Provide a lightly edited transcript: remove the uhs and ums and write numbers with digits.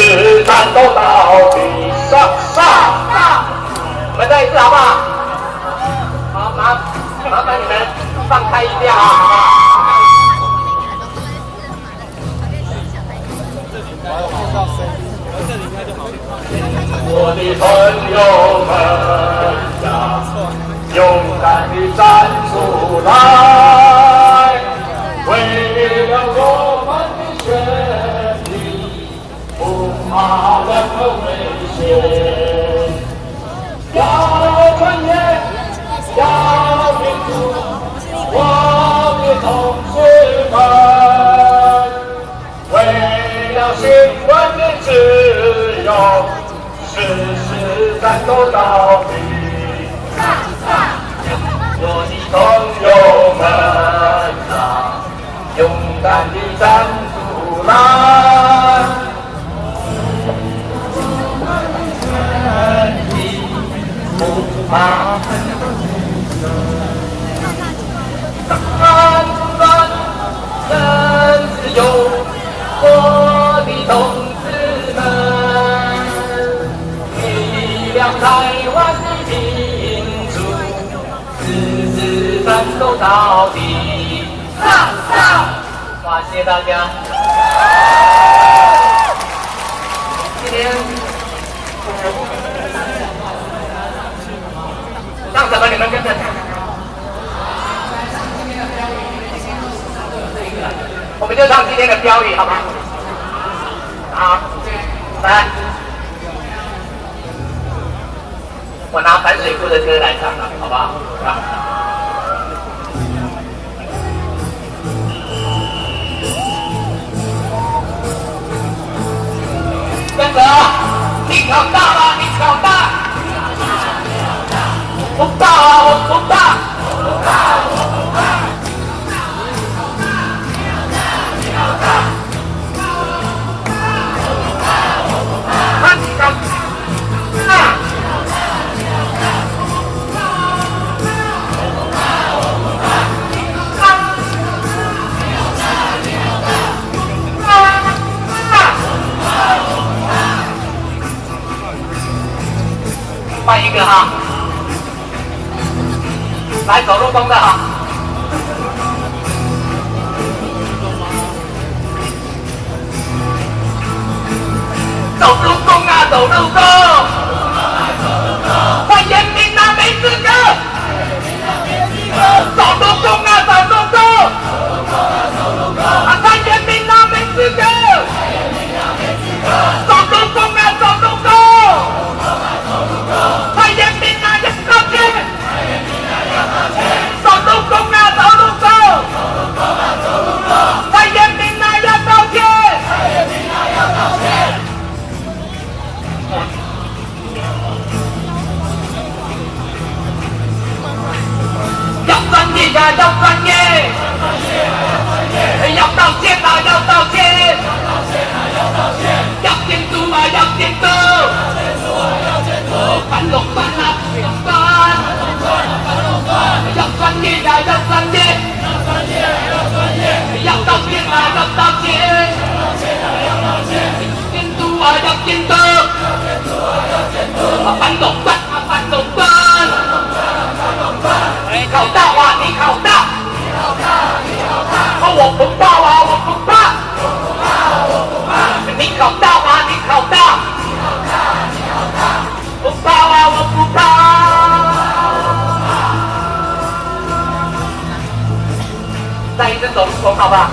誓戰鬥到底。上上上！我們再一次好不好？好，麻煩你們放開音量啊，好不好？我的朋友們呀，勇敢地站出來，為了我們的權利，不怕任何威脅。要專業，要民主，我的同志們，為了新聞的自由，誓死戰鬥到底。我的朋友們啊，勇敢地站出來，不怕。站出來，争自由，我的同志們，為了台灣的民主，誓死戰鬥到底。上上！哇，謝謝大家。今天唱什麼？你們跟着唱。我們就唱今天的標語，好嗎？好，來，我拿反水庫的歌來唱了，好不好？啊。跟着，你好大啊！你好大！我不怕啊！我不怕！我不怕！我不怕！換一個哈，來走路工的哈，走路工啊，走路工，歡迎你啊，沒資格，走路工啊，走路工，啊，歡迎你啊，沒資格，走路工啊，走路工。蔡衍明啊，要道歉！走路工啊，走路工！蔡衍明啊，要道歉！要專業呀，要專業！要道歉啊，要道歉！要監督啊，要監督！反壟斷啊，反壟斷！要專業呀，要專業！要道歉啊，要道歉！監督啊，要監督！反壟斷啊，反壟斷！你好大啊，你好大！我不怕啊，我不怕！你好大啊，你好大！不怕啊，我不怕。再一次走路工，好不好？